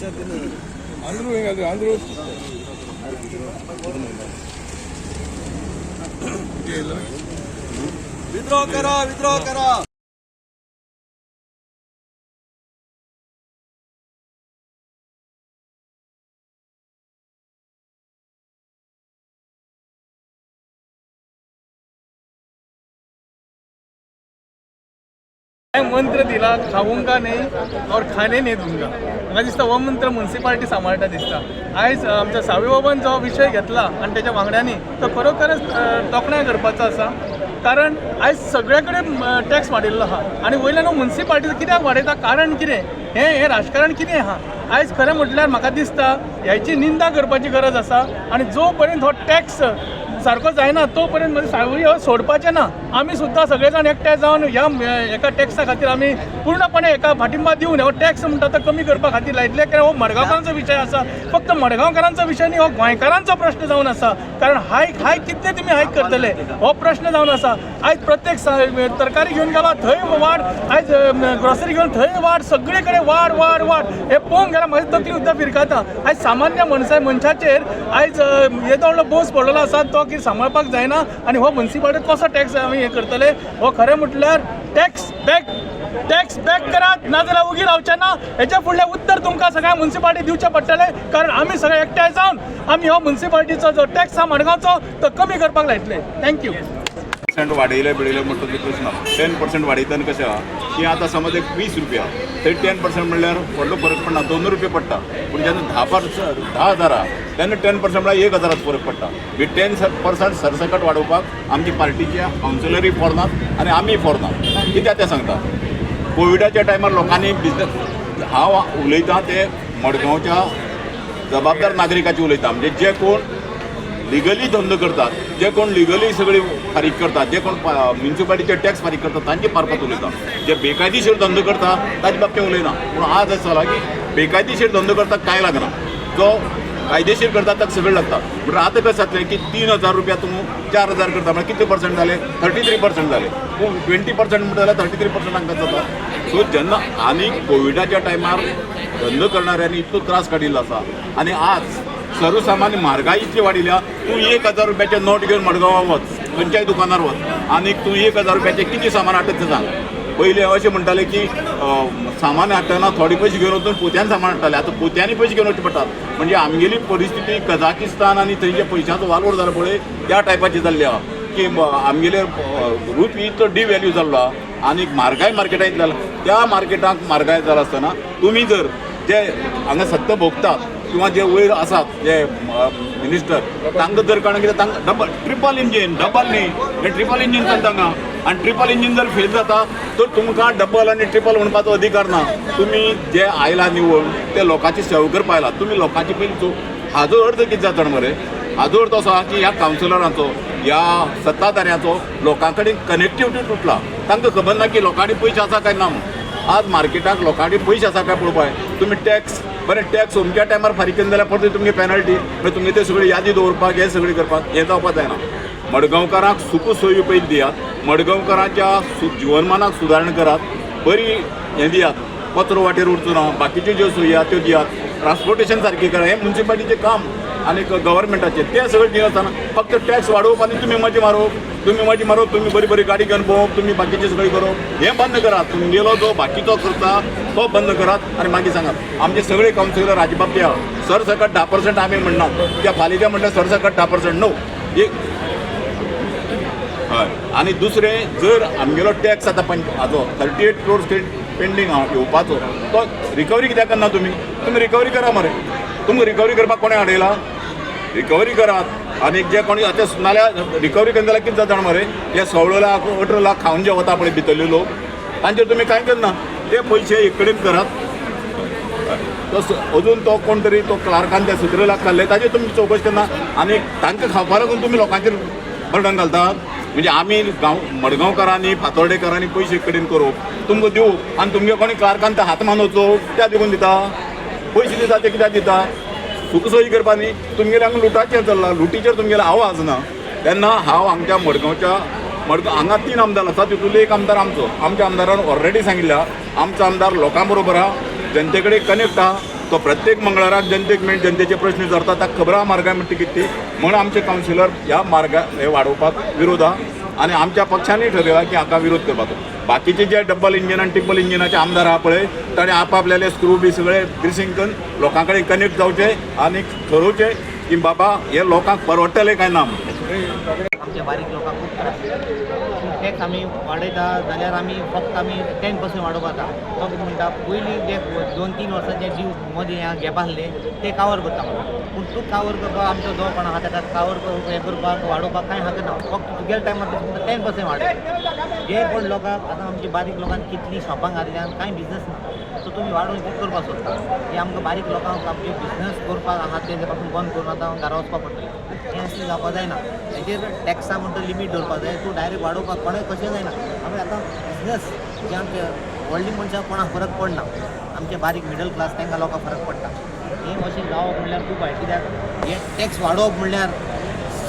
आंध्रू विद्रोह करा, विद्रोह करा. मंत्र दिला, खाऊंगा नहीं और खाने नहीं दूंगा. म्हाका दिसता हो मंत्र मुन्सिपालिटी सांबाळटा दिसता. आयज आमच्या सावयबाबान जो विशय घेतला आनी तेच्या वांगड्यांनी, तो खरोखरच तोखणाय करपाचो आसा, कारण आयज सगळे कडेन टॅक्स वाडिल्लो आहा आनी वयल्यान हो मुन्सिपालिटीचो कित्याक वाडयता, कारण कितें, हें हें राजकारण कितें आहा? आयज खरें म्हटल्यार म्हाका दिसता ह्याची निंदा करपाची गरज आसा आनी जो पर्यंत हो टॅक्स सारको जायना तो पर्यंत म्हणजे सावय हो सोडपाचें ना. आमी सुद्दां सगळे जाण एकठांय जावन ह्या एका टॅक्सा खातीर आमी पूर्णपणे एका पाठिंबा दिवन हो टॅक्स म्हणटा तो कमी करपा खातीर लायतले, कारण हो मडगांवकारांचो विशय आसा. फक्त मडगांवकारांचो विशय न्ही, हो गोंयकारांचो प्रश्न जावन आसा. कारण हायक हायक कितले तुमी हायक करतले हो प्रश्न जावन आसा. आयज प्रत्येक तरकारी घेवन गेला थंय वाड, आयज ग्रोसरी घेवन थंय वाड, सगळे कडेन वाड वाड वाड. हे पळोवंक गेल्यार म्हजी तकली सुद्दां फिरकाता. आयज सामान्य मनशाचेर आयज येदो व्हडलो बोस पडलेलो आसा, तो कितें सांबाळपाक जायना. आनी हो मुन्सिपालिटी कसो टॅक्स आमी हें करतले? हो खरें म्हटल्यार टॅक्स बॅक, टॅक्स बॅक करात, नाजाल्यार उगी रावचे ना. हेच्या फुडलें उत्तर तुमकां सगळ्या मुन्सिपालिटी दिवचें पडटलें, कारण आमी सगळे एकठांय जावन आमी हो मुन्सिपालिटीचो जो टॅक्स आहा मडगांवचो तो कमी करपाक लायतले. Thank you. पर्संट वाडयले बिडयले म्हणटा ते प्रश्न. 10% वाडयतना कशें आहा की आतां समज एक 20 रुपया, थंय 10% म्हणल्यार व्हडलो फरक पडना, 2 रुपया पडटा. पूण जेन्ना 10%, 10,000 आहा तेन्ना 10% म्हणल्यार 1000चो फरक पडटा. ही 10% सरसकट वाडोवपाक आमची पार्टीचे कावन्सिलरूय फॉर नात आनी आमीय फॉर नात. कित्याक तें सांगता, कोविडाच्या टायमार लोकांनी बिजनस, हांव उलयतां ते मडगांवच्या जबाबदार नागरिकाची उलयता, म्हणजे जे कोण लिगली धंदो करतात, जे कोण लिगली सगळी फारीक करतात, जे कोण म्युन्सिपालिटीचे टॅक्स फारीक करतात तांचे मार्फत उलयता. जे बेकायदेशीर धंदो करता ताचे बाबतींत उलयना. पूण आज अशें जाला की बेकायदेशीर धंदो करता कांय लागना, जो कायदेशीर करता ताका सगळें लागता. म्हणटा आतां कशें जातलें की 3000 रुपया तूं 4000 करता म्हळ्यार कितले पर्संट जाले? 33% जाले. पूण 20% म्हणटा जाल्यार 33% हांकां जाता. सो जेन्ना आनी कोविडाच्या टायमार धंदो करणाऱ्यांनी इतलो त्रास काडिल्लो आसा आनी आज सर्वसामान्य म्हारगाय इतली वाडिल्ल्या, तूं 1000 रुपयाचे नोट घेवन मडगांवां वच, खंयच्याय दुकानार वच आनी तूं 1000 रुपयाचें कितें सामान हाडटा तें सांग. पयलीं अशें म्हणटाले की सामान हाडटना थोडे पयशे घेवन वचून पोत्यान सामान हाडटाले, आतां पोत्यांनी पयशे घेवन वचचे पडटात. म्हणजे आमगेली परिस्थिती कझाकिस्तान आनी थंयचे पयशांचो वालोर जाला पळय त्या टायपाची जाल्ली आहा की आमगेले रुपी इतलो डिव्हॅल्यू जाल्लो आहा आनी म्हारगाय मार्केटांत इतली जाला. त्या मार्केटाक म्हारगाय जाला आसतना तुमी जर जे हांगा सत्ता भोगतात किंवा जे वयर आसात जे मिनिस्टर, तांकां जर कारण कितें तांकां डबल ट्रिपल इंजीन, डबल न्ही, हें ट्रिपल इंजीन चलता हांगा. आनी ट्रिपल इंजीन जर फेल जाता तर तुमकां डबल आनी ट्रिपल म्हणपाचो अधिकार ना. तुमी जे आयला निवडून ते लोकांची सेवा करपा आयला. तुमी लोकांची पयलीं हाजो अर्थ कितें जाता मरे? हाजो अर्थ असो आहा की ह्या कावन्सिलरांचो, ह्या सत्ताधाऱ्यांचो लोकां कडेन कनेक्टिविटी तुटला. तांकां खबर ना की लोकांनी पयशे आसा काय ना म्हणून. आज मार्केटाक लोकांनी पयशे आसा काय पळोवपाक. तुमी टॅक्स बरें, टॅक्स अमक्या टायमार फारीक केले जाल्यार परत तुमगे पेनल्टी, मागीर तुमगे ते सगळी यादी दवरपाक, हें सगळें करपाक हें जावपाक जायना. मडगांवकारांक सुख सोयी पयलीं दियात, मडगांवकारांच्या जिवनमानाक सुदारणा करात, बरी हें दियात, कचरो वाटेर उरचो ना, बाकीच्यो ज्यो सोयी आहा त्यो दियात, ट्रान्सपोर्टेशन सारकें करा. हें मुन्सिपालिटीचें काम आनी गव्हर्मेंटाचें तें सगळें दिनासतना फक्त टॅक्स वाडोवप आनी तुमी मजा मारोवप, तुमी मजा मारोवप, तुमी बरी बरी गाडी घेवन भोंवप, तुमी बाकीचें सगळें करप, हें बंद करात. तुमगेलो जो बाकीचो करता तो बंद करात आनी मागीर सांगात. आमचे सगळे कावन्सिलर हाजे बाबतींत आहा. सरसकट 10% आमी म्हणनात, त्या फाल्यां म्हणल्यार सरसकट 10% न्हू एक. हय, आनी दुसरें जर आमगेलो टॅक्स आतां पंच हाजो 38 क्रोर्स पेंडींग आहा येवपाचो, तो रिकवरी कित्याक करना तुमी? तुमी रिकवरी करा मरे. तुमकां रिकवरी करपाक कोणें हाडयला? रिकवरी करात. आनी जे कोणी आतां नाल्यार रिकवरी करना जाल्यार कितें जाता मरे, हे 16 लाख 18 लाख खावन जे वता पळय भितरले लोक, तांचेर तुमी कांय करना. ते पयशे एक कडेन करात. तो अजून तो कोण तरी तो क्लार्कान ते 17 लाख खाल्ले, ताजेर तुमी चवकशी करना आनी तांकां खावपा लागून तुमी लोकांचेर बर्डन घालतात. म्हणजे आमी गांव मडगांवकारांनी, फातोर्डेकारांनी पयशे एक कडेन करूप तुमकां दिवप आनी तुमगे कोणी क्लार्कान ते हात मानवचो त्या देखून दिता पयशे दिता, ते कित्याक दिता? सुख सोयी करपा न्ही. तुमगेले हांगा लुटाचेर चल्ला, लुटीचेर तुमगेलो आवाज ना. तेन्ना हांव हांगच्या मडगांवच्या, मडगांव हांगा तीन आमदार आसा, तितूंतलो एक आमदार आमचो. आमच्या आमदारान ऑलरेडी सांगिल्लें आहा, आमचो आमदार लोकां बरोबर आहा, जनते कडेन कनेक्ट आहा. तो प्रत्येक मंगळाराक जनतेक मेळ जनतेचे प्रश्न विचारता, ताका खबर आहा म्हारगाय म्हणटा कितें ती. म्हूण आमचे कावन्सिलर ह्या मार्गा हे वाडोवपाक विरोध आहा आनी आमच्या पक्षानूय ठरयला की हाका विरोध करपाचो. बाकीचे जे डबल इंजिन आनी ट्रिपल इंजिनाचे आमदार आहा पळय, ताणें आपआपल्याले स्क्रू बी सगळे ग्रिसींग करून लोकां कडेन कनेक्ट जावचे आनी ठरोवचें की बाबा हे लोकांक परवडटलें काय ना म्हणून. आमच्या बारीक लोकांक खूब त्रास. टॅक्स आमी वाडयता जाल्यार आमी फक्त आमी 10% वाडोवपाक जाता. तो कितें म्हणटा, पयलीं जे 2-3 वर्सांचे ड्यू मदीं गॅप आसले ते कावर करता म्हणून. पूण तूं कावर करपाक आमचो जो कोण आहा ताका कावर हें करपाक वाडोवपाक कांय हक ना. फक्त तुगेल्या टायमार तूं 10% वाडय. जे कोण लोकांक आतां आमच्या बारीक लोकांक कितलीं शॉपां घातल्यान कांय बिजनस ना. सो तुमी वाडोवन कितें करपाक सोदता? हे आमकां बारीक लोकांक आमचे बिजनस करपाक आहा ते पासून बंद करून आतां घरा वचपाक पडटलें. हें अशें जावपाक जायना. हेजेर टॅक्सा म्हणटा लिमीट दवरपाक जाय. तूं डायरेक्ट वाडोवपाक कोणें कशें जायना. आमी आतां बिजनस जे आमचे व्हडली मनशां कोणाक फरक पडना, आमचे बारीक मिडल क्लास तांकां लोकांक फरक पडटा. हें अशें जावप म्हणल्यार खूब वायट, कित्याक हें टॅक्स वाडोवप म्हणल्यार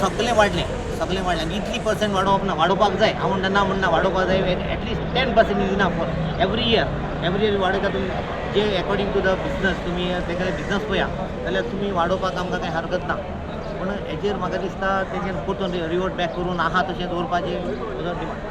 सगळें वाडलें, सगळें वाडलें. आनी इतली पर्संट वाडोवप ना, वाडोवपाक जाय हांव म्हणटा, ना म्हणना, वाडोवपाक जाय. At least 10% is enough for every year. Every year वाडयता तुमी जे एकोर्डिंग टू the business, तुमी तेगेले बिजनस पळया जाल्यार तुमी वाडोवपाक आमकां कांय हरकत ना. पूण हेजेर म्हाका दिसता तेजेर परतून रिवर्ट बॅक करून आहा तशें दवरपाचें म्हजो डिमांड.